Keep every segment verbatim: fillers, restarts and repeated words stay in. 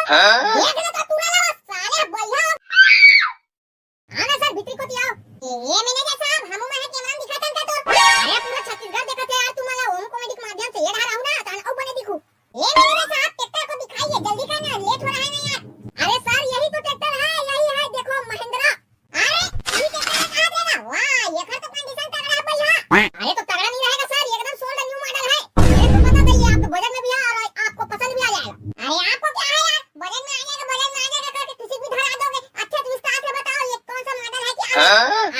देख ले तो तू ना लगा, साले बढ़िया। हाँ ना सर, भीतरी कोती आओ। ए, ए मैनेजर साहब, हमू मन के मन दिखातन का तोर? अरे पूरा छत्तीसगढ़ देखत हे यार, तुमन ला ओम कॉमेडी के माध्यम से ये ढारा हूँ ना, तान अउ बने दिखू। ए मैनेजर साहब, ट्रैक्टर को दिखाइए, जल्दी का ना, लेट हो रहा है ना यार। अरे सर, यही तो ट्रैक्टर है, यही है, देखो महिंद्रा। अरे, ये ट्रैक्टर है, कहाँ देगा? वाह, ये कर तो कंडीशन तगड़ा है भैया। अरे तो तगड़ा नहीं रहेगा सर, ये एकदम सोल्ड न्यू मॉडल है। अरे तो बता दइए, आपके बजट में भी है और आपको पसंद भी आ जाएगा। अरे आपको क्या है यार, बजट में आ जाएगा, बजट में आ जाएगा करके किसी भी धरा दोगे। अच्छा तो विस्तार से बताओ, ये कौन सा मॉडल है, क्या है?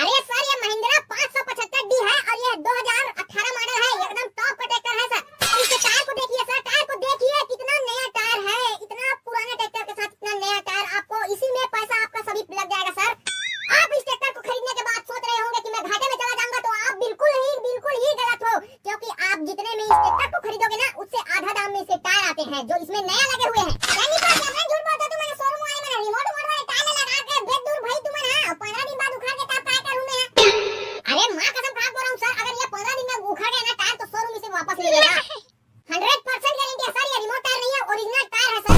अरे सर, ये महिंद्रा पाँच सौ पचहत्तर डी है और ये दो हज़ार अठारह मॉडल है, एकदम टॉप का ट्रैक्टर है सर। इसके टायर को देखिए सर, टायर को देखिए, कितना नया टायर है। इतना पुराना ट्रैक्टर के साथ इतना नया टायर, आपको इसी में पैसा आपका सभी लग जाएगा सर। आप इस ट्रैक्टर को खरीदने के बाद सोच रहे होंगे कि मैं घाटे में चला जाऊंगा, तो आप बिल्कुल ही, बिल्कुल ही गलत हो, क्योंकि आप जितने में इस ट्रैक्टर को खरीदोगे ना, उससे आधा दाम में इसके टायर आते हैं जो इसमें नया लगे हुए हैं। यानी तो क्या मैं झूठ बोलता हूँ, तुम्हारे शोरूम वाले, मैंने रिमोट मोड वाले टायर लगा के बेच दूर भाई तुम्हारे, हाँ, पंद्रह दिन बाद उखाड़ के तब टायर का रूम में है। अरे माँ कसम खा के बोल रहा हूँ सर, अगर ये पंद्रह दिन में उखड़ गया ना टायर, तो शोरूम इसे वापस ले लेगा। हंड्रेड परसेंट गारंटी है सर, ये रिमोट टायर नहीं है, ओरिजिनल टायर है सर।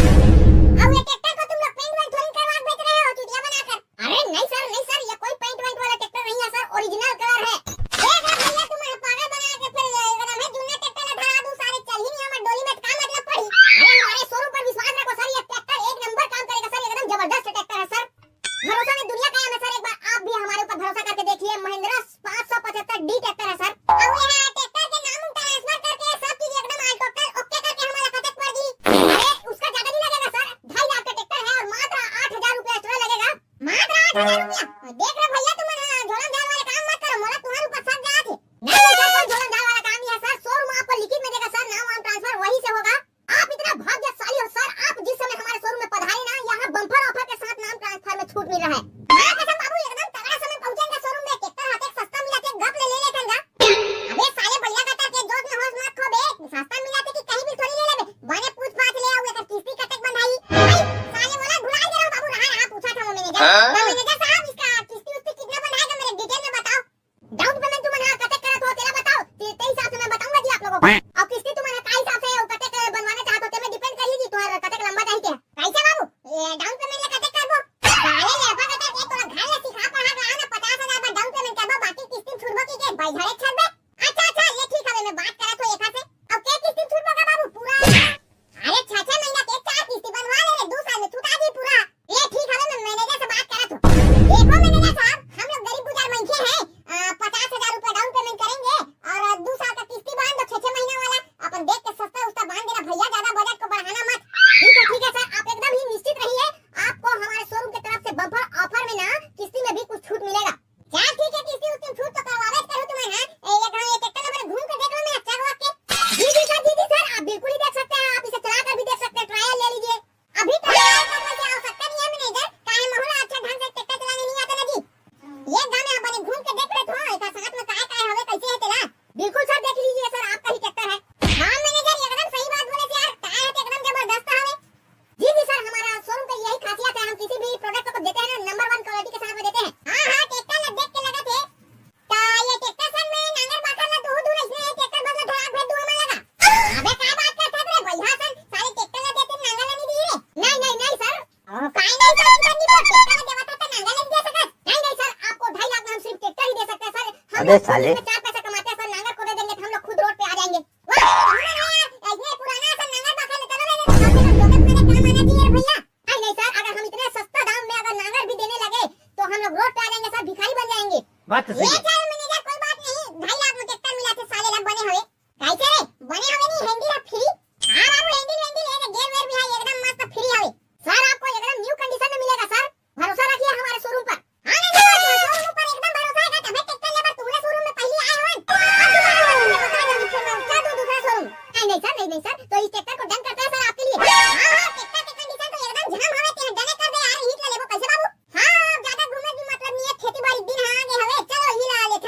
अब ये ट्रैक्टर को तुम लोग पेंट वेंट थोड़ी करवा के बेच रहे हो, चुतिया बनाकर। अरे नहीं सर, नहीं सर, ये कोई पेंट वेंट वाला ट्रैक्टर नहीं है सर, ओरिजिनल कलर है। देख रहे भैया, तुम हमें पागल बना के फिर ये एकदम है, जूना ट्रैक्टर ला धरा दूं, सारे चल ही नहीं, हमारे डोली में काम मतलब पड़ी। अरे हमारे शोरूम पर विश्वास रखो सर, ये ट्रैक्टर एक नंबर काम करेगा सर, एकदम जबरदस्त ट्रैक्टर है सर। भरोसा में दुनिया कायम है सर, एक बार आप भी हमारे ऊपर भरोसा करके देखिए, महिंद्रा पाँच सौ पचहत्तर डी ट्रैक्टर है सर। अब यहाँ ट्रैक्टर के नाम ट्रांसफर करके सब चीज एकदम ऑटो कर ओके करके हमारा कटक पड़ दी। अरे उसका ज्यादा नहीं लगेगा सर, ढाई लाख का ट्रैक्टर है और मात्र आठ हजार रुपया एक्स्ट्रा लगेगा। मात्र आठ हजार रुपया। देख रहे भैया, तुम मन झोलन झाल वाले काम मत करो, मोला तुम्हारे ऊपर शक जात है। नहीं नहीं सर, कोई झोलन झाल वाला काम नहीं है सर, शोरूम आपको लिखित में देगा सर, नाम वाम ट्रांसफर वहीं से होगा। आप इतना भाग्यशाली हो सर, आप जिस समय हमारे शोरूम में पधारे ना, यहाँ बम्पर ऑफर के साथ नाम ट्रांसफर में छूट मिल रहा है। माँ कसम बाबू, एकदम तगड़ा समय पहुँचेंगे शोरूम में, ट्रैक्टर हाथे सस्ता मिला थे, गप ले ले लेखेंगा। अबे साले बढ़िया कतर के जोश में होश मत खो बे, सस्ता मिला थे कि कहीं भी थोड़ी ले लेबे, बने पूछ पाछ ले आऊ, एकर किस्ती कतक बंधाई। भाई, साले बोला भुला गया बाबू, रहा रहा पूछा था वो मैनेजर। हाँ? तो मैनेजर साहब, इसका किस्ती उस्ती कितना बंधाएगा, मेरे डिटेल में बताओ। डाउन पेमेंट तुमन ह कतेक करत हो, तेला बताओ। ते, ते हिसाब से मैं बताऊंगा जी आप लोगों को। अउ किस्ती तुमन ह का हिसाब से अउ कतेक बनवाना चाहत हो, तेमे डिपेंड करही जी, तुहर कतेक लंबा चाही के। कैसे बाबू, ये डाउन पेमेंट ले कतेक करबो? साले लड़का कतेक, एक तोला घर ले सिखा पढ़ा के आए ना, पचास हजार बर डाउन पेमेंट करबो, बाकी किस्ती छुड़बो की के, भाई झड़े छड़बे। अच्छा, अच्छा, ये ठीक हवे, मैं बात करत हो एकर से। अब के किस्ती छुड़बो का बाबू, पूरा? अरे छह छह महीना के चार किस्ती बनवा ले रे, दो साल में छुटा जी पूरा। ये ठीक हवे, मैं मैनेजर से बात करत हूँ। देखो मैनेजर साहब, हम लोग गरीब गुजार मनखे हैं, अ, पचास हजार रुपए डाउन पेमेंट करेंगे और दो साल का किस्ती बांध दो, छह छह महीना वाला, अपन देख के सस्ता उस्ता बांध देना भैया, ज्यादा बजट को बढ़ाना मत। ठीक है, ठीक है सर, आप एकदम ही निश्चित रहिए, आपको हमारे शोरूम की तरफ से बम्पर ऑफर में ना किस्ती में भी कुछ छूट मिलेगा। चल ठीक है, किस्ती उस्ती छूट तो करवावे करूँ तुम्हें, हाँ? ए, ये गाँव, ये ट्रैक्टर ला घूम के देख लो मैं, अच्छा हुआ के। जी, जी सर, जी, जी सर, आप बिल्कुल ही देख सकते हैं, आप इसे चला कर भी देख सकते हैं, ट्रायल ले लीजिए। अभी ट्रायल करने की आवश्यकता नहीं है मैनेजर, काहे महू ला अच्छा ढंग से ट्रैक्टर चलाने नहीं आता ना जी। ये गाँव में आप बने घूम के देख लेत हो, एकर साथ में काय काय हवे, कैसे है तेला? बिल्कुल सर, देख लीजिए सर, आपका ही ट्रैक्टर है। हाँ मैनेजर, एकदम सही बात बोले यार, काय है तो एकदम जबरदस्त हवे। जी, जी सर, हमारा शोरूम का यही खासियत है, हम किसी भी प्रोडक्ट को देते हैं ना, नंबर वन क्वालिटी के साथ में देते हैं। हाँ, हाँ, ट्रैक्टर ला देख के लगा थे। तो ये ट्रैक्टर सन में नांगर बाखर ला दूहू दूर इसने ट्रैक्टर बदला धड़ा भेज दूहू मन लगा। अबे का बात करत है रे भैया सन, साले ट्रैक्टर ला देते नांगर ला नहीं दिए रे। नहीं, नहीं, नहीं सर। ओ, काहे नहीं सर, हम कर नहीं बोल, ट्रैक्टर ला देवत है तो नांगर ला नहीं दे सकत। नहीं, नहीं सर, आपको ढाई लाख में हम सिर्फ ट्रैक्टर ही दे सकते हैं सर। हम अबे लोग खुद साले। इसमें चार पैसा कमाते हैं सर, नांगर को दे देंगे तो हम लोग खुद रोड पे आ जाएंगे। वाह, सुनो ना यार, इतने पुराना सा नांगर बाखर लेकर आ रहे हैं, तो कम से कम दो दस मिनट काम आना चाहिए रे भैया। नहीं, नहीं सर, अगर हम इतने सस्ता दाम में अगर नांगर भी देने लगे, तो हम लोग रोड पे आ जाएंगे सर, भिखारी बन जाएंगे। बात तो सही ये है। चल मैनेजर, कोई बात नहीं, ढाई लाख में ट्रैक्टर मिला थे, साले ला बने हवे। कैसे रे? बने हवे नहीं, हैंडल है फ्री? हाँ बाबू, हैंडल वैंडल है, गेयर वेयर भी है, एकदम मस्त फ्री हवे। सर, आपको एकदम न्यू कंडीशन में मिलेगा सर, भरोसा रखिए हमारे शोरूम पर। हाँ, नहीं, नहीं, नहीं, शोरूम पर एकदम भरोसा है, तभी ट्रैक्टर लेबर तुमने शोरूम में पहले आए हो। अब दोबारा शोरूम में पता नहीं, फिर मैं क्या दूं दूसरा शोरूम? नहीं, नहीं सर, नहीं, नहीं सर, तो इस ट्रैक्टर को डन करते हैं सर आपके लिए। हाँ, हाँ, ट्रैक्टर की कंडीशन तो एकदम जाम हवे, तेरे डने कर दे यार, यही तो लेबो कैसे बाबू? हाँ, अब ज्यादा घूमे भी मतलब नहीं है, खेती बाड़ी दिन हाँ आगे हवे, चलो यही ला ले।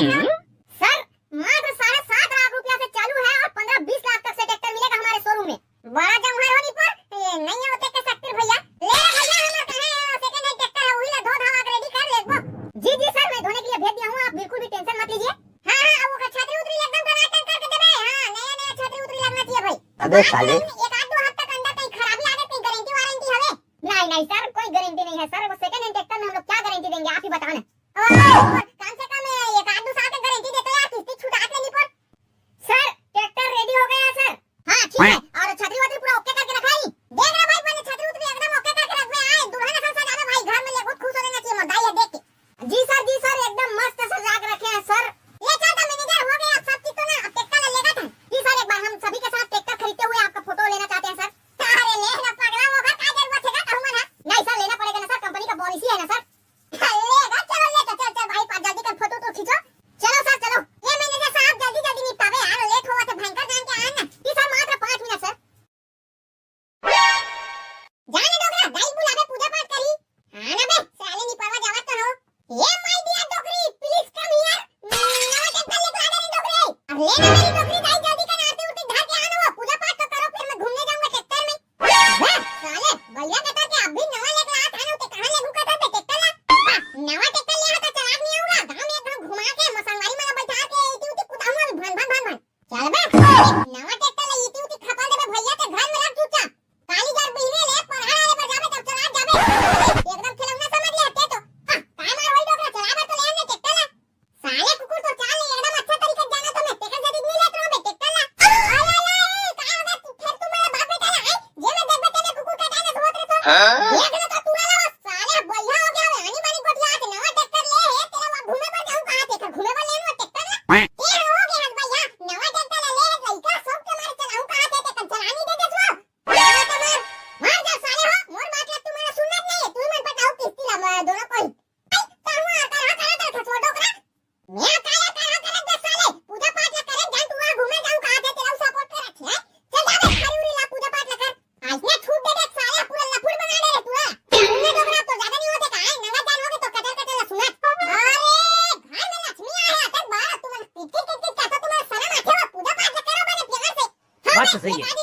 सर, मात्र साढ़े सात लाख रुपया से चालू है और पन्द्रह बीस लाख तक से ट्रैक्टर मिलेगा हमारे शोरूम में। बड़ा जमहर हो निपोर, ये नहीं है होते के शक्ति भैया। ले रे भैया, हमार कहे सेकंड हैंड ट्रैक्टर है, वही ला धो धावा के रेडी कर लेबो। जी जी सर, मैं धोने के लिए भेज दिया हूँ, आप बिल्कुल भी टेंशन मत लीजिए। हाँ हाँ, वो छतरी उतरी एकदम टनाटन करके देबे। हाँ, नया नया छतरी उतरी लगना चाहिए भाई। अबे साले। एक आध दो हफ्ता के अंदर कहीं खराबी आ गई, कहीं गारंटी वारंटी हवे? नहीं नहीं सर, कोई गारंटी नहीं है सर, वो सेकंड हैंड ट्रैक्टर में हम लोग क्या गारंटी देंगे, आप ही बताओ ना। और कम से कम एक आध दो साल के गारंटी देते यार, किस्ती छुटा के निपोर। सर, ट्रैक्टर रेडी हो गया है सर। हाँ ठीक है, और छतरी वतरी पूरा ओके करके रखा है नी? देख रे भाई, पहले छतरी उतरी एकदम ओके करके रखबे, आए दुल्हन असन सजाबे भाई, घर में ले बहुत खुश हो जाना चाहिए, मदाई है देख के। जी सर, जी सर, एकदम मस्त सजा के रखे हैं सर। ये चल तो मैनेजर, हो गया अब सब चीज तो ना, अब ट्रैक्टर ले लेगा था। जी सर, एक बार हम सभी के साथ ट्रैक्टर खरीदते हुए आपका फोटो लेना चाहते हैं सर। अरे ले ना पगला, वो घर का जरूरत है का कहूँ ना? नहीं सर, लेना पड़ेगा ना सर, कंपनी का पॉलिसी है ना सर। ले ना, चलो ले तो, चल चल भाई, पा- जल्दी कर फोटो तो खींचो। चलो सर चलो, ये मैनेजर साहब जल्दी जल्दी निपटावे यार, लेट होवत है भयंकर, जान के आए ना। जी सर, मात्र पाँच मिनट सर। जाने डोकरा, दाई बुलावे, पूजा पाठ करी। हाँ ना बे, साले निपरवा जावत तो हो। ए माय डियर डोकरी, प्लीज कम हियर। नवा ट्रैक्टर लेके आ जा रे डोकरी। अब ले ना मेरी डोकरी, दाई जल्दी कर, आरती उरती धर के आना, वो पूजा पाठ तो करो, फिर मैं घूमने जाऊंगा ट्रैक्टर में। बे साले, भैया कहता कि अभी नवा लेके आया था ना, ते कहाँ ले घूमता था ट्रैक्टर ला? हाँ, नवा ट्रैक्टर ले आता, चला नहीं आऊंगा, गांव में एक गांव घुमा के मसंगवारी में बैठा के इती उती कुदाऊंगा अभी, भन भन भन भन। चल बे, नवा ट्रैक्टर ले इती उती खपल देबे भैया के घर में रख चुपचाप। काली जर बिहने ले पढ़ा ले बर जाबे तब चला जाबे। एकदम खिलौना समझ ले हटे तो। हाँ, काय मार वही डोकरा, चला बर तो ले आने ट्रैक्टर ला। साले कुकुर तो चाल ले एकदम अच्छा तरीका जाना तो मैं तेकर जदी नहीं लेत रहूं बे ट्रैक्टर ला। अरे अरे, काय हो गया तू, फिर तू मेरे बाप बेटा ला है? जे मैं देख बेटे ने कुकुर का जाने धोत रे तो। हाँ? देख ले तो तू ला साले बढ़िया हो गया है, आनी बानी गोटिया के नवा ट्रैक्टर ले है, तेरा वहां घूमे पर जाऊं कहां ते घूमे पर ले वो ट्रैक्टर ला। के हो गया है भैया, नवा ट्रैक्टर ले ले है, लइका सब के मारे चलाऊं कहां ते ते चलानी दे दे तू। मार जा साले हो, मोर बात ला तू मेरा सुनत नहीं है, तू ही मन पटाओ किस्ती ला दोनों कोई। ए, कहूँ आ, करा, करा, करा, छोड़ दो, करा। मैं काया करा, करा, दस साले, पूजा पाठ ला करे, जान तू वहाँ घूमे जाऊँ, कहाँ थे, तेरा सपोर्ट कर रखे है। चल जा बे, खरी उरी ला, पूजा पाठ ला कर। आज ना छूट दे दे, साले, पूरा लफुर बना दे रे, पूरा। सुनने दो, बड़ा तो ज्यादा नहीं होते, कहाँ है, नंगा जान होगे तो कचर, कचर ला सुना। अरे, घर में लक्ष्मी आया है, तक बार, तुम्हारा किट, किट, किट, किट, क्या तो तुम्हारा सना माथे हो, पूजा पाठ ला करो, बने प्यार से। हाँ, बात तो सही है।